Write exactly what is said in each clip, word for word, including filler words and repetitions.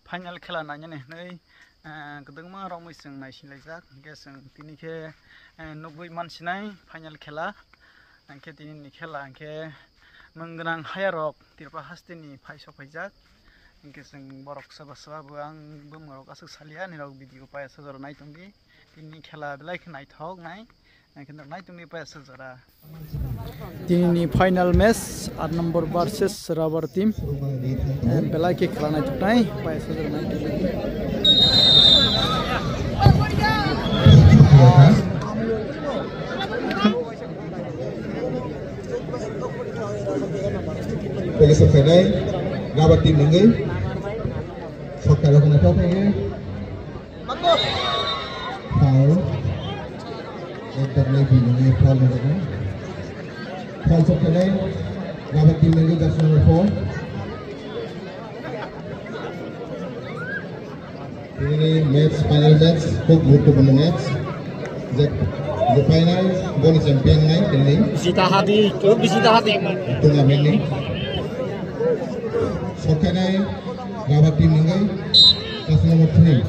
Final khela nainani hinwi, eh, kwdwngma romwi chwng naisinlaijak, hinkhe chwng tini khe, eh, nugwi mansinai final khela, hinkhe tini ni khela hinkhe mung gwnang hayarok Tripura hasteni phai sok phaijak, hinkhe chwng borok soba soba bo ang bumung rok aswk salia, nirok video paiya sajora nai tongdi, tini khela belai khe naithok nai. Tini ni final match, aat number versus Rubber team. Belai khe khela naithoknai, paiya sajora nai tongdi. Pele sokhainai, Rubber team nungwi. Sokha rok na thok nai. Foul. Ekdom nai bini foul nai. Foul sokhainai. Rubber team nungwi jersey number four. Tini match, final match, khub guruttopurno match. Je, je final, boni champion nai tini. Jita hadi, kebo jita hadi. Tournament ni. Sokhainai, Rubber team nungwi, jersey number three.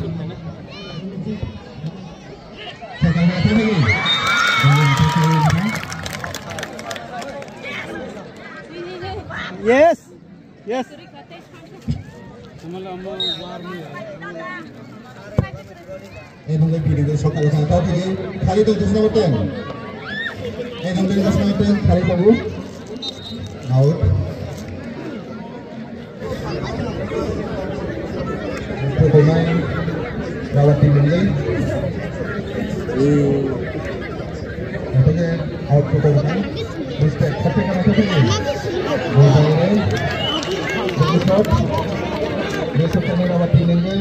Yes. Yes. Ei nungwi bini sokha rok kha tei khali tong jersey number ten. Ei nungwi jersey number ten khali tongo. Out. Photo nai. Rubber team nungwi. Oke, out photo nai. Mistake. Sokha rok kha tei. Ball nai. Ball shot. Rubber team nungwi.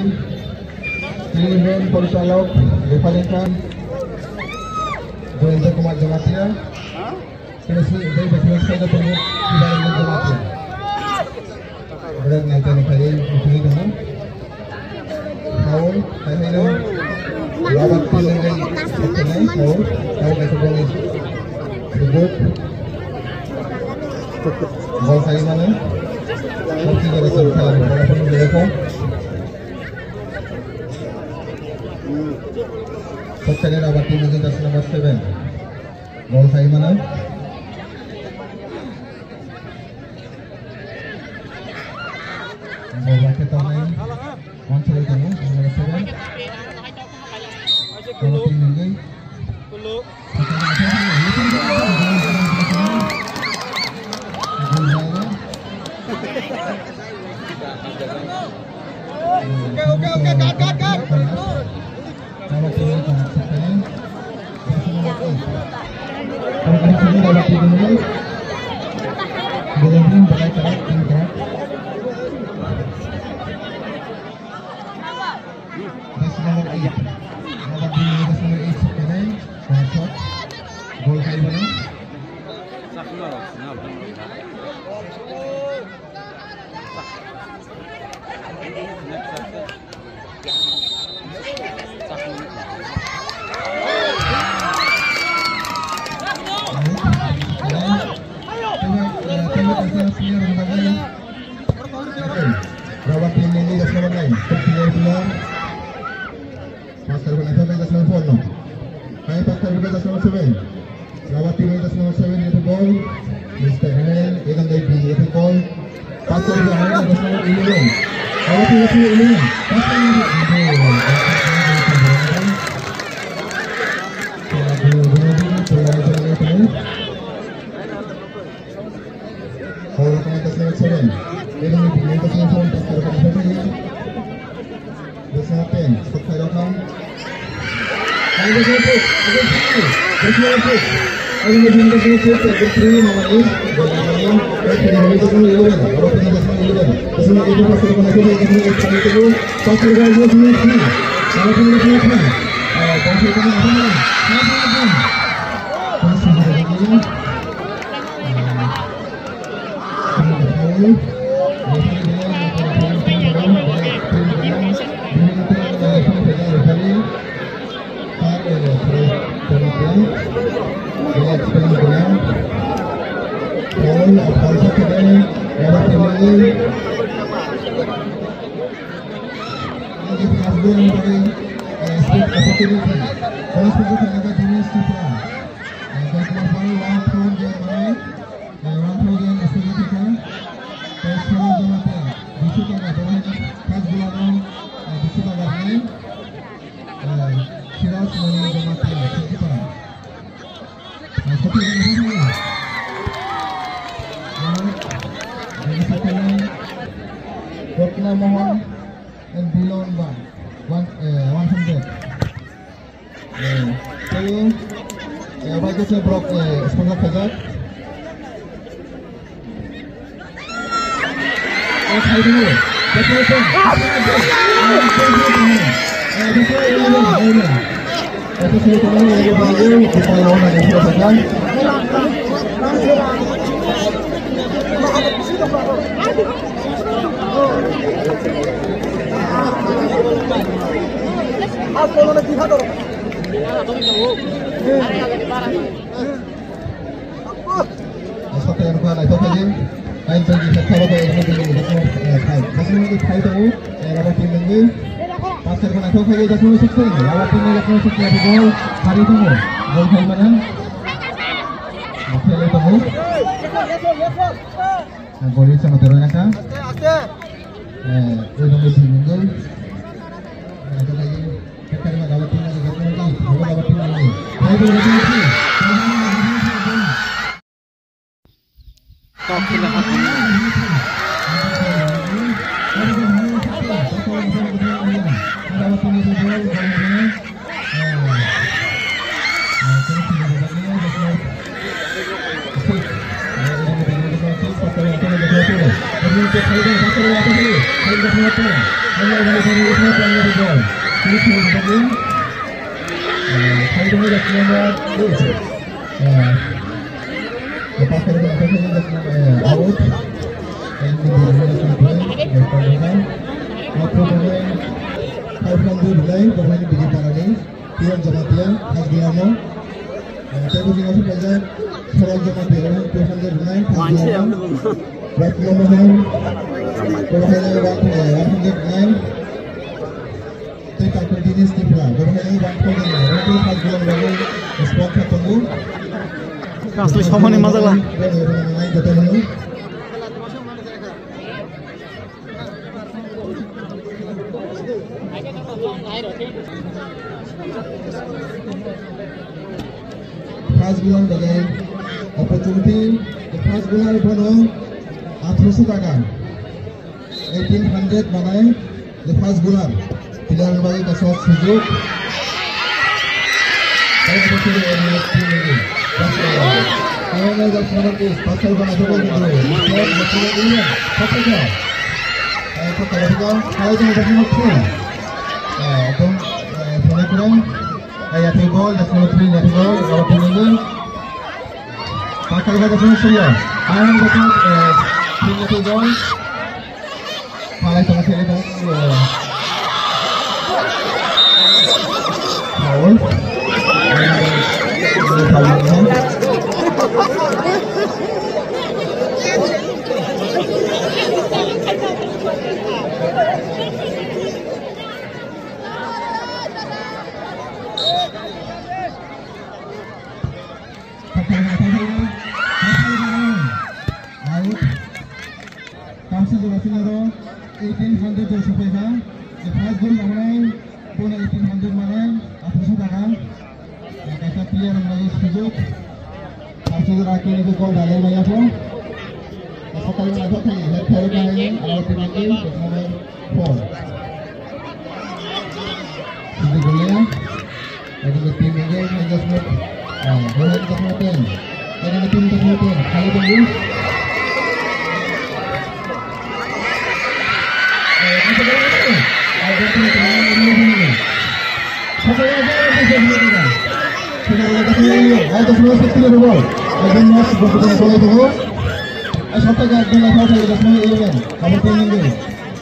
Team event porichalok, referee khan Jayanta Kumar Jamatia. Tei si, tei si, tei si, tei si, Ibrahim Jamatia. Berat naikani kari, ipini dong. Foul, hai hai dong. Rubber team nungwi, foul, foul, foul, foul. Good. Ball khai mano. Sokti jora sokti, ball khai mano. Sokti jora sokti. Sokti ni Rubber team ni jersey number seven. Ball khai mano. Ball khai tongnai. One side tongo, number seven. Rubber team nungwi. Jersey number eight. Number eight, jersey number eight, sokhainai. One shot. Goal khai mano. Rubber team nungwi jersey number nine. Player player. Pass kar bana jersey number four no. Hai pass kar bana jersey number seven. Rubber team jersey number seven, yet ball. Mister Helen, ekdom dai bi, yet ball. Pass kar bana jersey number eleven. Rubber team jersey number eleven. Pass kar bana. Foul rok kama jersey number seven. Ini di jersey number seven, pass rok kama jersey number ten, sok khai rok kama. Jersey number six, jersey number six. Jersey number six, jersey number six, jersey number six, jersey number eleven. Jersey number eleven. Jersey number eleven, pass rok kama jersey number six. Pass rok kama jersey number six. Jersey number six. Ah, jersey number six. Rotna Mohan and Bilon Bang, one, eh, one hundred. Eh, tei, eh, bai khe borok, eh, sponsor khaijak. Aswk khe ang kha naithok khaidi. Kain tong kisa thoro khe ang tong kisa thai. Kaisa mani thai tongo. Raba tin nangwi. Pastor khe naithok khaidi, jasno sukse. Raba tin nangwi jasno sukse. Gol hari tongo. Gol khai mana. Makhele tongo. Gol isa matero naka. Eh, oi tongo tin nangwi. Naithok khaidi. Kiran Jamatia, Hasbulano. Eh, tei bujingo sumajak, Sorol Jamatia, Sorol Jamatia, Hasbulano. Ratna Mohan, Borhaila, eh, one hundred nine. Tei Takur Dinesh Tripura, Borhaila, one hundred nine. Ratu Hasbulano, spot khatungo. Kasli somani majakla. Borhaila, nine, joto mano. First ground belai opportunity, the first ground bono atharoso taka, eighteen hundred manai, the first ground. Player ni bagwi kaisa sujok. Palai tong, sele tong. Foul. Out. Tamsa jora sinaro eighteen hundred jora sopaikha. The first goal manai, bono eighteen hundred manai, atharoso taka. Kaisa player wngmani sujok. Tamsa jora kini goal dalai maya pho. Kaisa kali ma thok thani, head thani, aro penalty, foul. Sidi golia. Adi ke team ini, ini semua. Ah, bola ini semua ten. Ini ke team semua ten. Kali tunggu. Eh, ini bola ini. Ada team teman ini ini. Satu lagi, ada team ini. Satu lagi, ada team ini. Ada semua satu lagi gol. Ada mas, bukan bola itu. Eh, satu lagi, ada lagi, ada semua eleven. Ada team ini.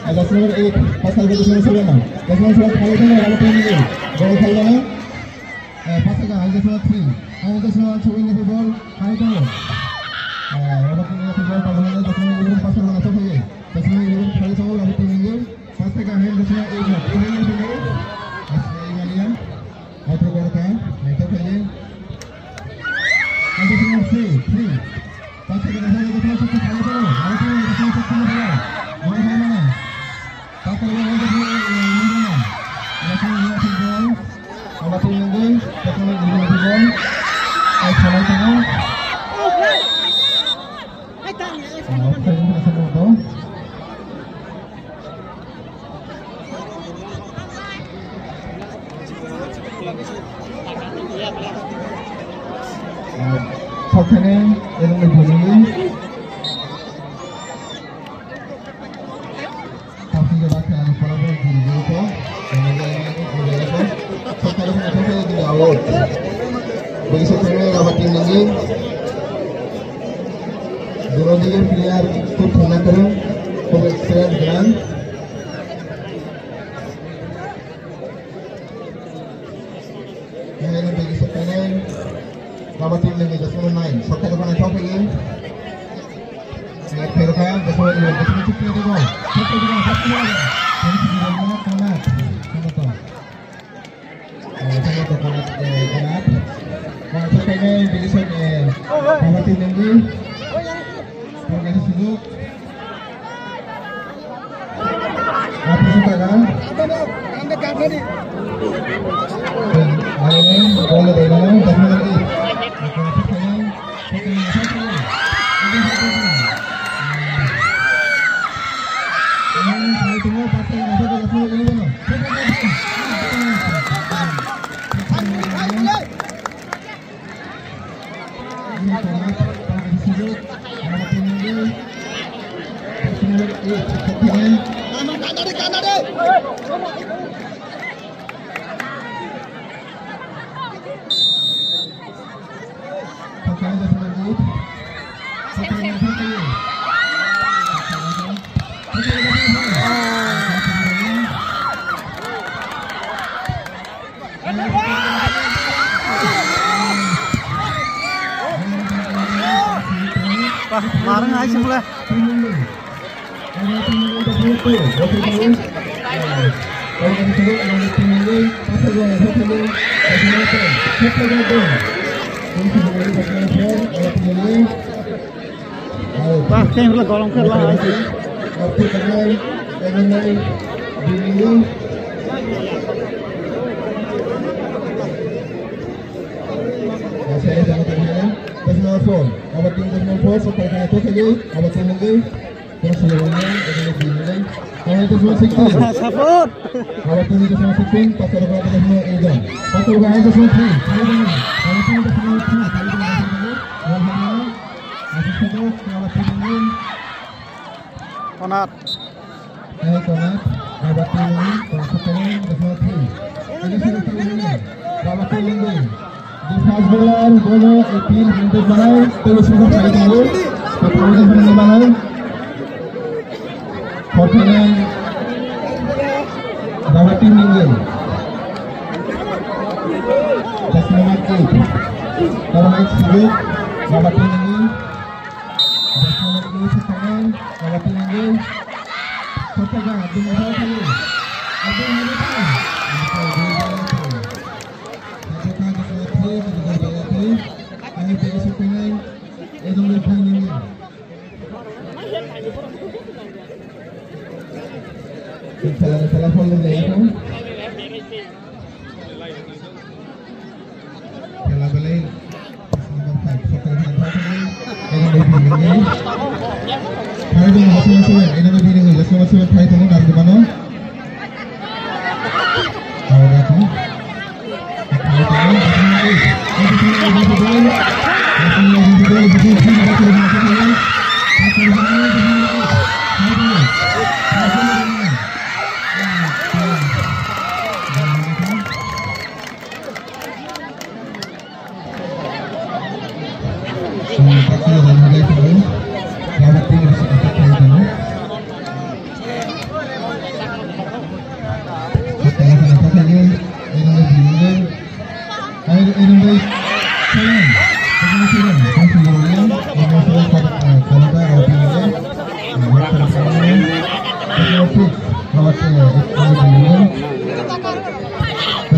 Jasinor eight, pasal ke jasinor seven na. Jasinor seven khalai thango, ramo thango ni. Ball khalai thango. Eh, pasal ka, jasinor three. Jasinor seven ni ball khalai thango. Thokthane, elongni bujui. Thokthane, thokthane, thokthane, thokthane, thokthane, out. Bagi sokthane, rabat tim nangin. Dua tiga player, tu thana keren, tu experience gran. Nangani bagi sokthane, rabat tim nangin, just number nine, sokthane, thokthane, thokthane. Khairokha, just number eleven, just number six, thokthane, thokthane, thokthane. Thokthane, thokthane, thokthane. Eh, sama to Konat, eh, Konat. Nah, so kayaknya yang bisa, eh, Mama Tinenggi. Terima kasih, Suzu. Apa sih, Pak, kan? Dan hari ini, boleh dari mana? Dari mana lagi? Oke, apa sih, Pak, kan? Wah, marang ai sih pula. Wah, kayak udah golong ke lah ai sih. Saya jangan tanya. Personal foul. Number team personal foul. Sampai kena tu saja. Number team lagi. Personal foul. Number team personal sixteen. Support. Number team personal sixteen. Pasal berapa personal eleven. Pasal berapa personal three. Number team personal three. Number team personal three. Number team personal three. Konat. Eh, Konat, Babatungi, Konat, Babatungi. Ini sudah tahu ini. Babatungi. Di fast bowler, Bono, Epin, Hantu Marai, terus sudah tahu dulu. Pertama di mana? Pertama, Babatungi. Just number eight. Number eight, Babatungi. Khela belai number five, Sokra Khan Thai Thani, enemy bini ngi. Thai Thani, Sokra Khan Thai Thani, enemy bini ngi, Sokra Khan Thai Thani, dari mana? Awak apa? Thai Thani, Sokra Khan Thai Thani,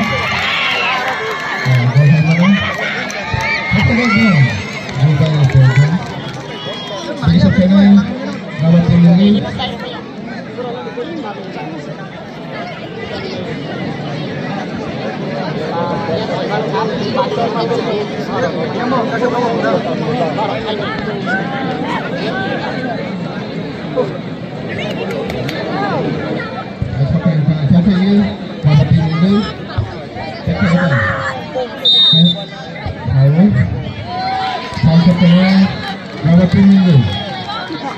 Ah, gol hai mano. Hatta gol hai mano. Gol hai mano. Bini sakhe nai, Nabati Lili. Nabati Lili.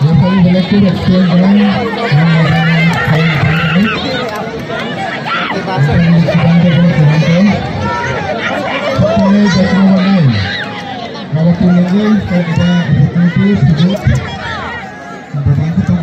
Referee belai khub experience gonang. Referee Siddhanta Kumar Siddhanta. Referee Jasmine Rai. Nabati Lili, kita opportunity, sujud. Nabati Lili, kita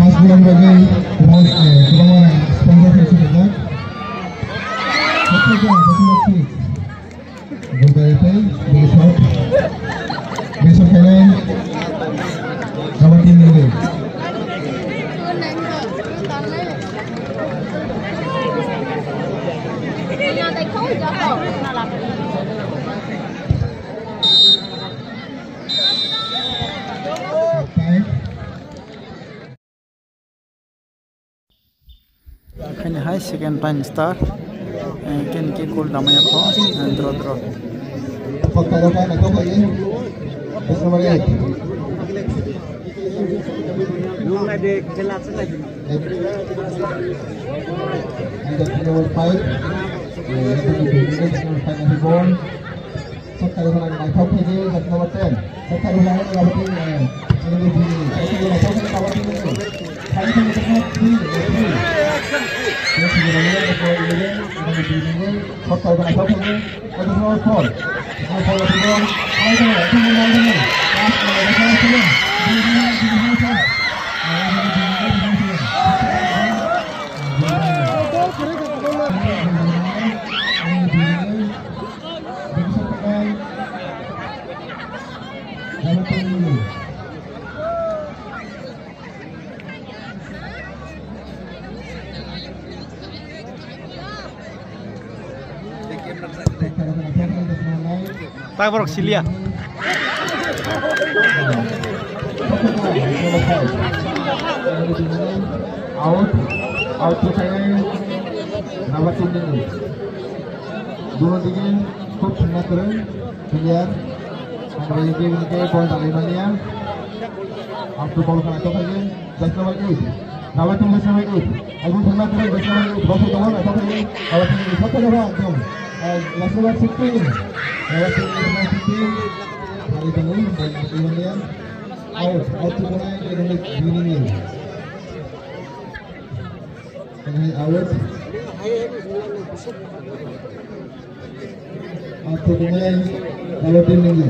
First goal bagwi kwbangma, eh, kwbangma sponsor khe sujak. Goal bai tei bini shot. Bini shot khainai. Kabaddi ni league. Khaini hai second time star. Eh, ken ke goal damaya kho, eh, draw, draw. Number five. Sokthai rwna naithok khaidi, jersey number ten. Sokthai rwna naithok khaidi, jersey number ten. Sokthai rwna naithok khaidi, jersey number four. Jersey number four. Tak borok silia. Out, out khainai. Number two ni. Duno dige khub sengna kwrwng player. Ang bai dige dige ball dalai mania. Ang tu ball khana to khaye. Jersey number eight. Number two, jersey number eight. Ang tu sengna kwrwng jersey number eight. Ball khana to khaye. Number two, jersey number eight. Jersey number sixteen. Number two, jersey number sixteen. Hari dulu, ball khana to khaye. Out, out tu khana, jersey number eight. Khainai out. Out to the man, Balotin Linggi.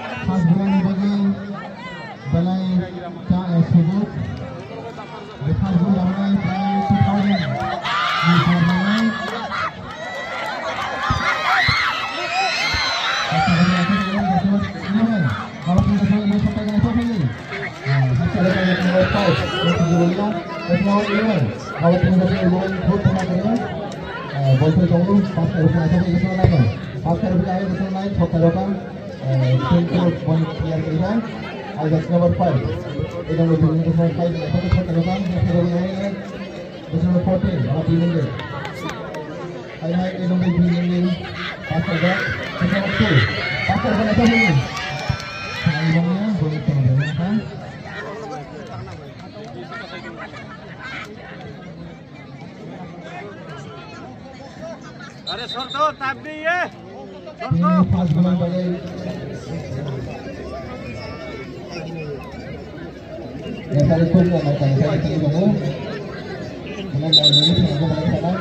First goal ni bagwi belai ta, eh, sujud. The first goal rwnai prai two thousand ni sir rwnai. Number five. Number fourteen. Hai hai, ini lebih ini. Pasal dah. Pasal dah. Pasal dah. Pasal dah. Hai, bang ya, boleh tolong ya, kan? Are, sor to, tabdi ye. Sor to. Ini pas bulan bagai. Yang saya pun nggak tahu, saya tahu kamu. Dengan lain ini, saya nggak tahu.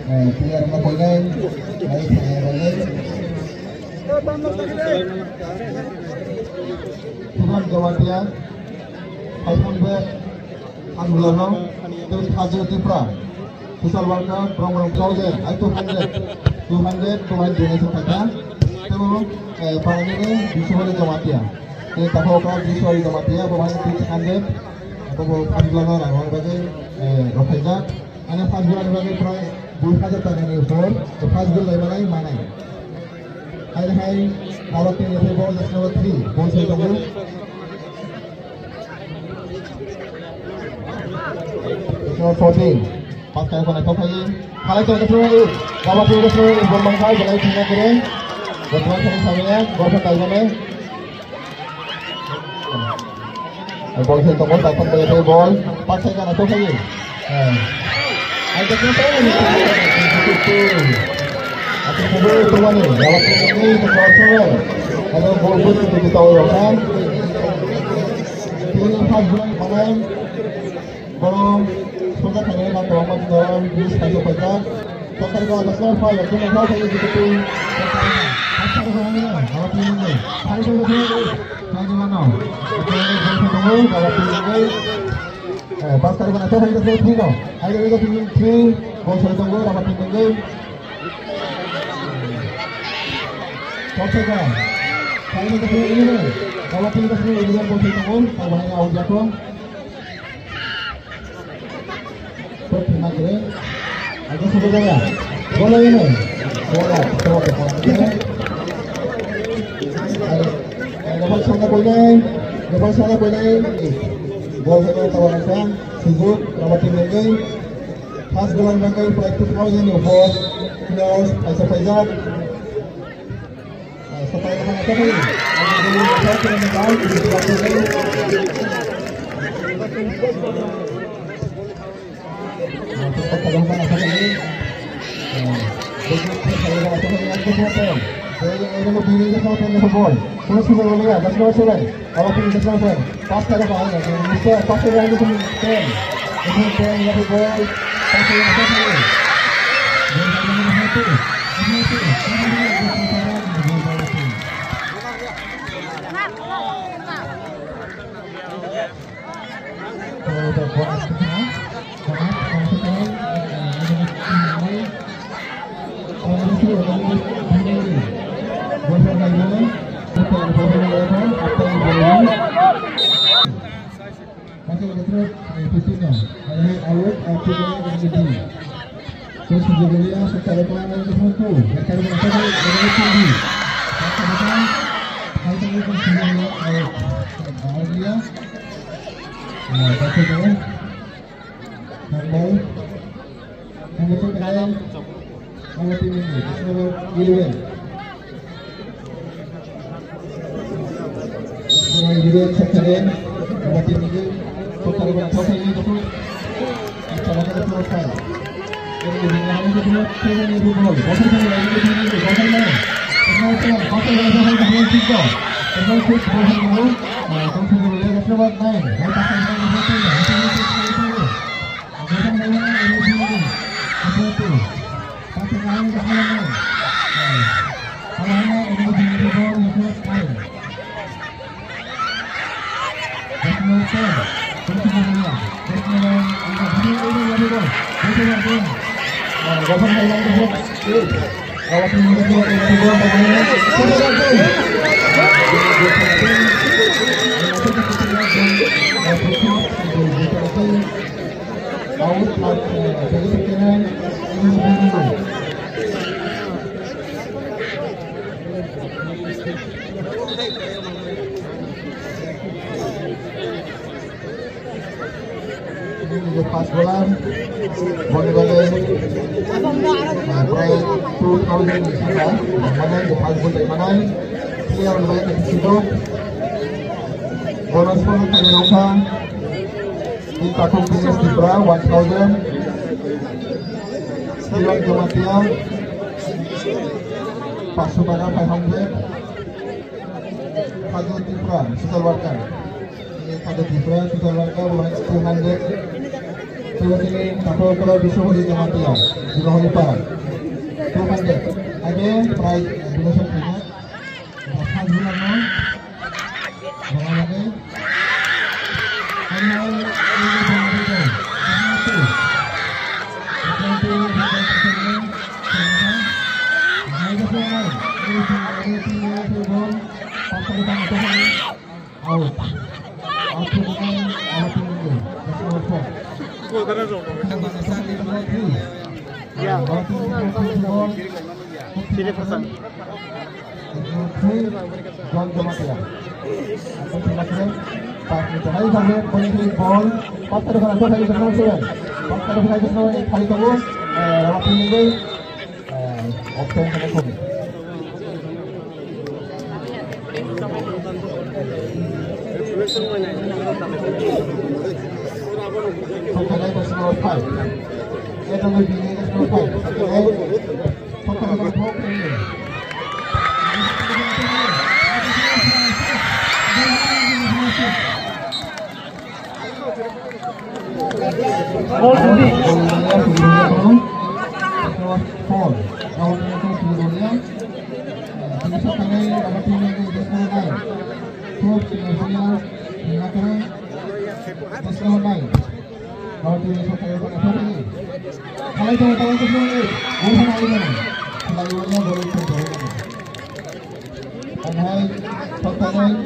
Eh, player ma koinai, mai thangya rwgwi. Subhan Jamatia, Haitham Bek, Hamulano, tei Khajur Tipra, social worker, Brong Brong Chowdhury, ai two hundred, two hundred, two hundred donation khaikha. Tei bo, eh, parani ni Biswari Jamatia. Tei takhok okra Biswari Jamatia, bo hai two hundred, bo bo Hamulano rang rang bagwi, eh, rokhaijak. Ani first goal ni bagwi prai dui hajar taka ni upor, first goal lai manai manai. Hai hai, number three, ball just number three, ball sai tongo. Number fourteen, pass kai kona to khai. Khalai to to, baba to to, ball mang khai, ball thina kore. Ball thina kore, ball khai kona. Ball khe tongo, tak tak ball, ball. Pakai kana to khai. Eh. Ai to to. Aku kubu to mani, kalau kubu to kosong. Ada ball ball to kita orang kan. Ini pas bulan mana? Borok soja khainai ba kwbangma borok police kaisa paijak. Takhar ko agasla phai, yakung phai, phai, yakung phai. Takhar ko ani, hawa tini ni. Phai, phai, phai, phai. Phai, phai, mano. Phai, phai, phai, phai, hawa tini ni. Eh, pas kari mana, phai, phai, phai, phai, no. Hai, phai, phai, phai, phai. Gol sari tongo, hawa tini ni. Takhar ko. Phai, phai, phai, phai, no. Hawa tini ni, gol sari tongo, hawa tini ni, out jakong. Bola ini. Bola, bola, bola. Lepas sana boleh, lepas sana boleh. Bola ini tahu apa? Sujud, nama tim ini. First goal ni bagwi prai two thousand ni upor players phaisa phaijak. Ah, satai rok ang satai. Ball. First goal ni bagwi ten. Pass khe rw kha, mister, pass khe rw kha, ten. Ten, ten, ten, ten, pass khe rw kha, ten. Masuk ke terus, eh, fifteen nya. Ada out, eh, fifteen nya. Terus juga dia, secara pemain yang ke satu. Secara pemain yang ke satu. Kata-kata, hal tadi pun sudah out. Out dia. Nah, satu tu. Handball. Number two, Ryan. Number two, number eleven. Number eleven, Sakharyan. Number two, number two, Sakharyan. Ini first bowler, boni bale, ah, prai two thousand ni saka, mana ini first ball tei mana, player ni bai ni sito, bonus pun tadi nongkha, di takung P S Tripura one thousand, Steven Jamatia, Pasumana five hundred, Khadu Tripura, social worker. Khadu Tripura, social worker, bo hai two hundred. Tei tini takhuk koro Biswahari Jamatia, Biswahari Para. Two hundred. Age prize donation khaina. Khadu Tripura no. Bangla de. Out. Out. Ya. Sini pasang. John Jamatia. Aku terima kasih. Pas itu hari sampai polisi ball. Pas terus ada saya itu semua sudah. Pas terus saya itu semua kali tunggu. Eh, lewat sini deh. Eh, option sama pun. Sampai ke semua five. Itu lebih ke semua five. Hai, total nine,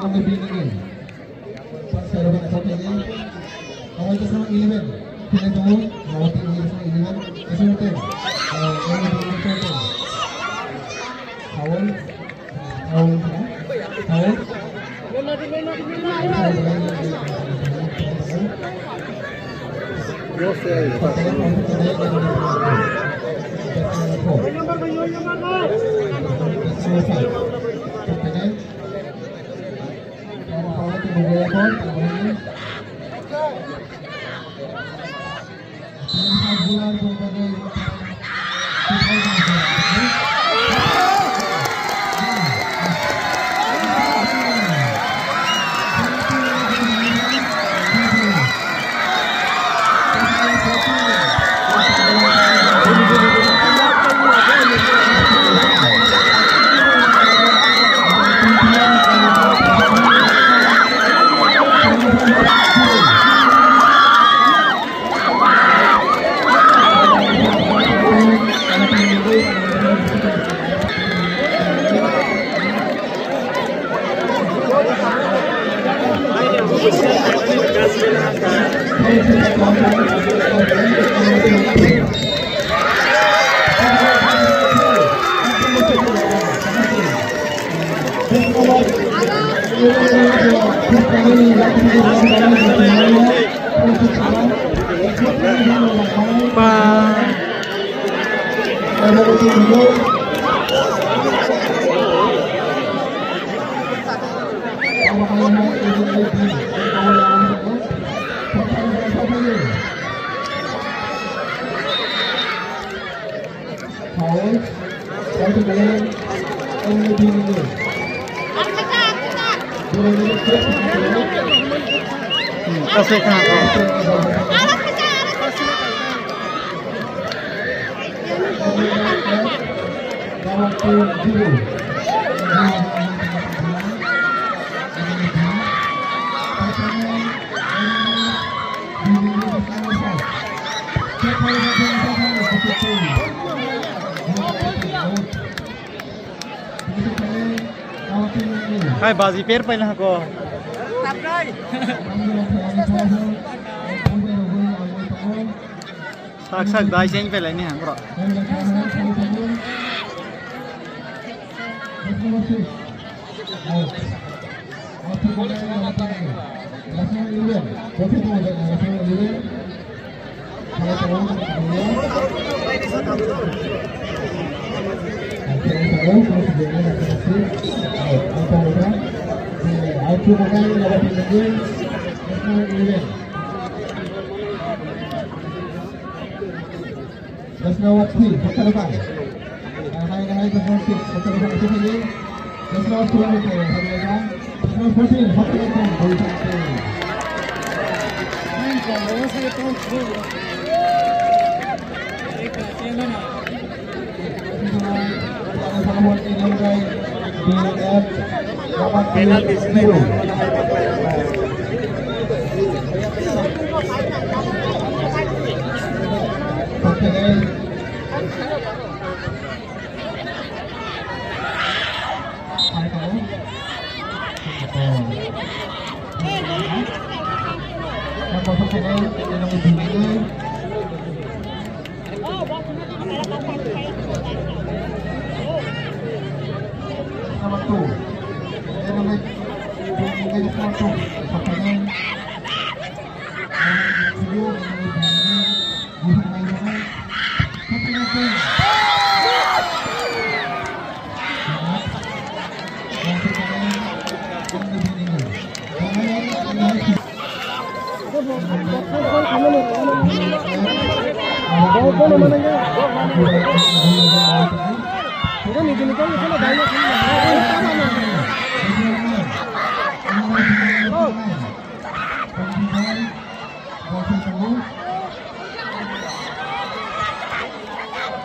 only beginning. Seven, seven, eight. Awal ke sama eleven. Kita tahu, awal ke eleven, eleven. Ke sana ten. Awal ke eleven, ten. Awal, awal, awal. Hai baji per paina hako. Sak sak dai cheng pelai ni hang bro. Just now what three, hottar ba. Hai, hai, just now six, hottar ba, ito kali. Just now two, hottar ba, hottar ba. Just now fourteen, hottar ba, hottar ba. Penalty sini.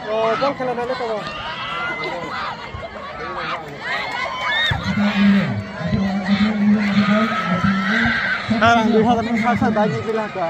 Oh, bol khela nai le tongo. Sir, ang dui hajar ni sak sak dai ni pila ka.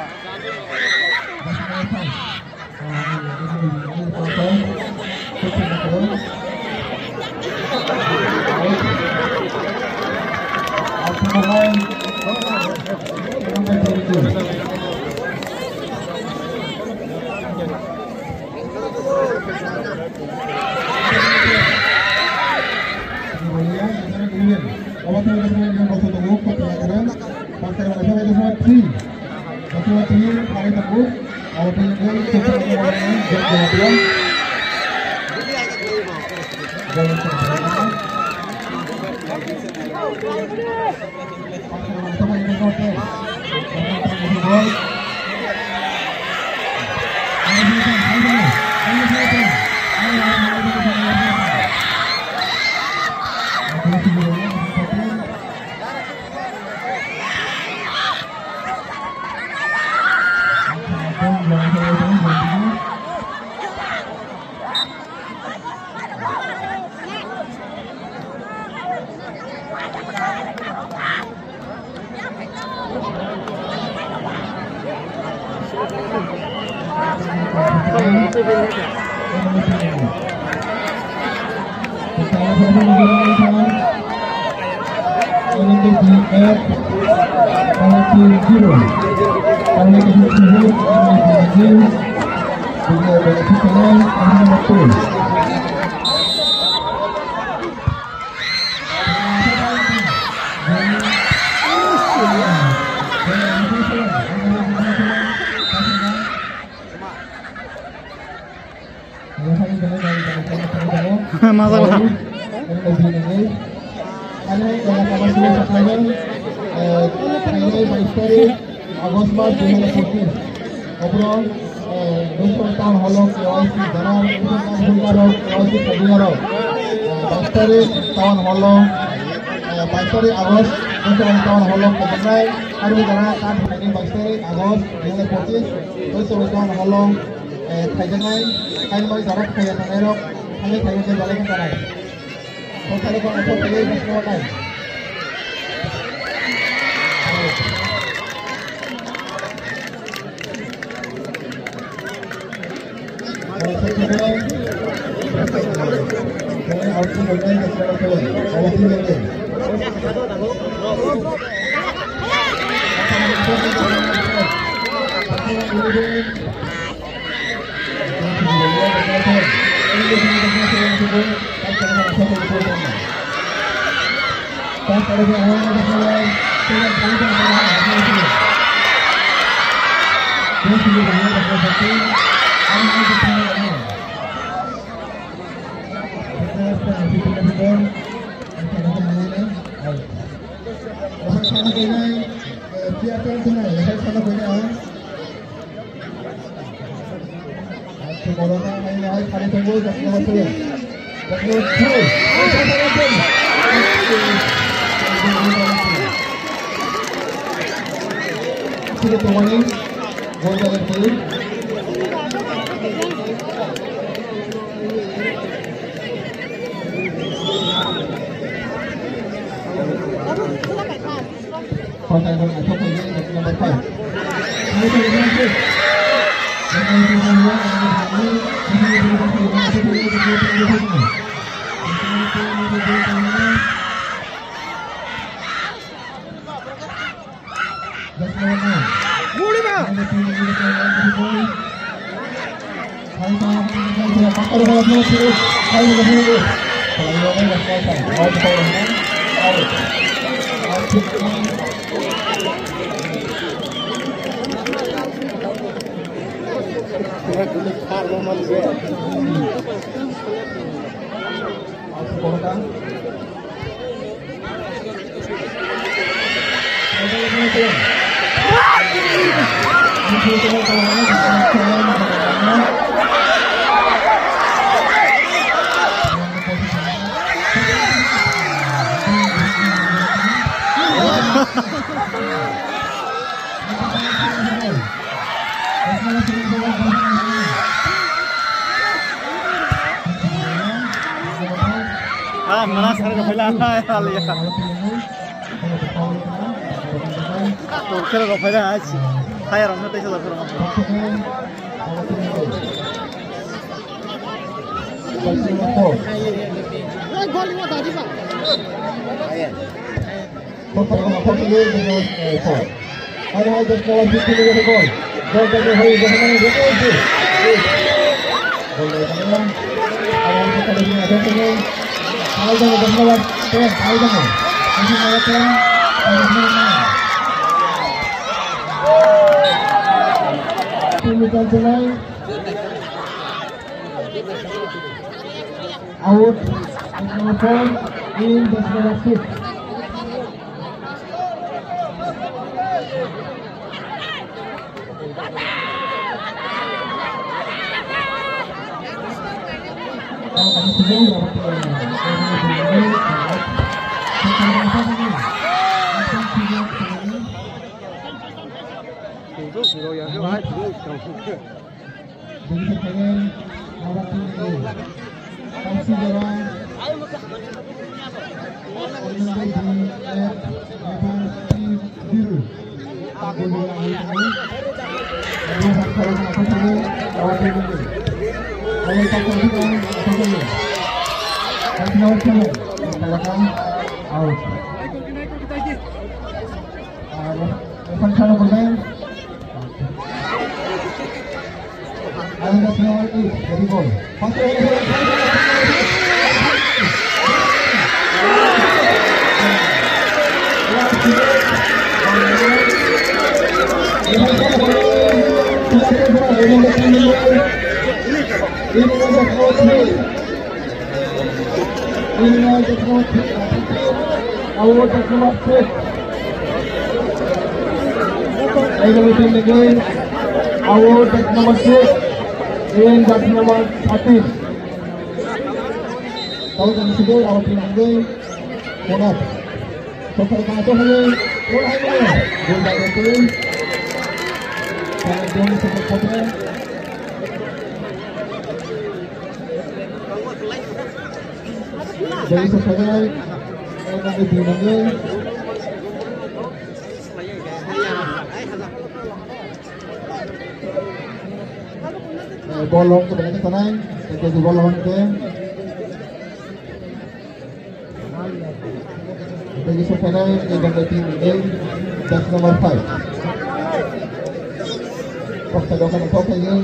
Masalah. August mas dui hajar pocchish. Obro, eh, Dusra Town Hall o K Y C jana, Dusra Town Hall o K Y C khaijinarok, eh, bais tarik Town Hall o, eh, bais tarik August, Dusra Town Hall o khaijaknai, arwi jana card phaini bais tarik August dui hajar pocchish, Dusra Town Hall o, eh, khaijaknai, kaimai jara khaiya tangnairok, khaina khaina balai khe tanai. Ah, mana sari rok phaila, hai, hal ya. Tor khe rok phaila, hai, hai, rok na teisa rok. Out, number four, in the number six. Out. Award number six. Award number six. Award number six. In that number thirteen. Tau kami sudah award number six. Konat. Sokar kata hanya. Konat hanya. Gol bagai tu. Sangat jauh sangat kotor. Jai Sosai, Jai Sosai. Bol long ke balik sana, ke bol long ke. Jai Sosai, Jai Sosai, that's number five. Kok sa dokan kok sa.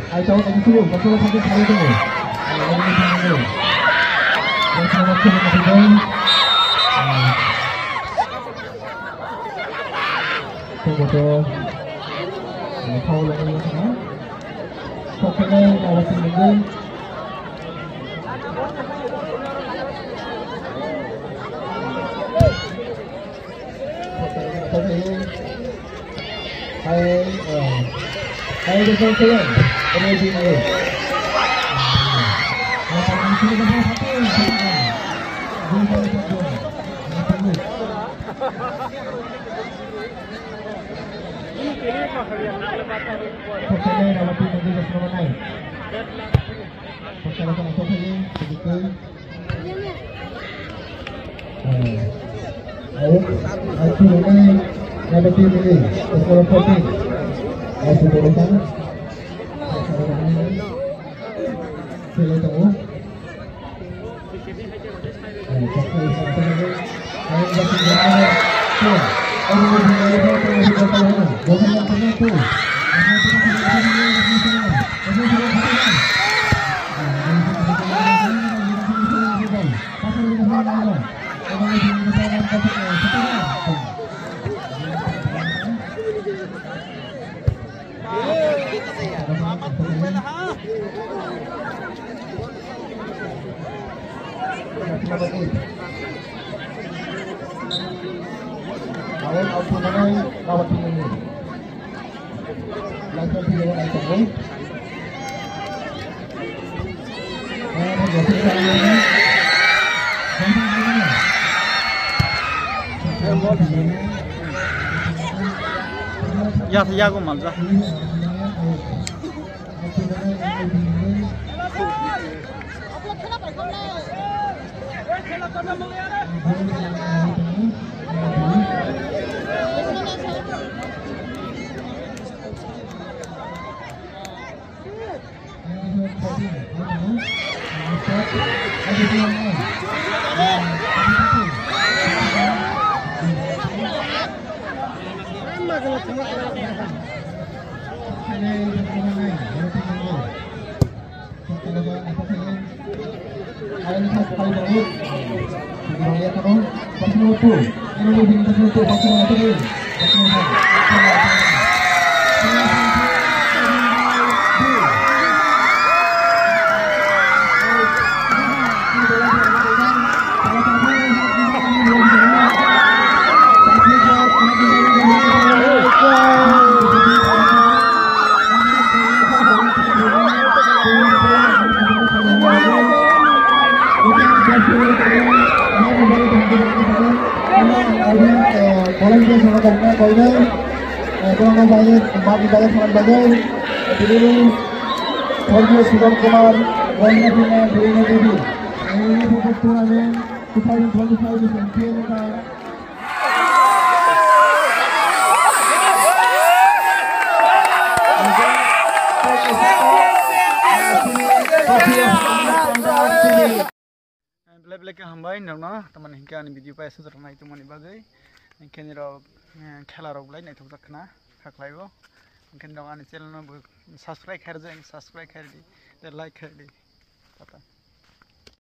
Ai, tau, tau, tau, tau, tau, tau, tau. Tunggu tu. Kau lagi ni sana. Kau kena awak sendiri. Ya, ya, go manza. Songkha tongma koinai, eh, kono bai, bagi bai songkha bai, eh, Birini, Swargiyo Sudan Kumar, Rangna Bina, Birini Bibi. Ini football tournament two thousand twenty-five ni champion ka. Belai belai khe hambai nokno, tamani hinkhe ani video pai aswk rwnai tongmani bagwi. Hinkhe nirok, eh, khela rok belai naithok jak khna, kha khlai o. Hinkhe nirok ani channel no bo subscribe khairjak, subscribe khairdi, tei like khairdi. Tata.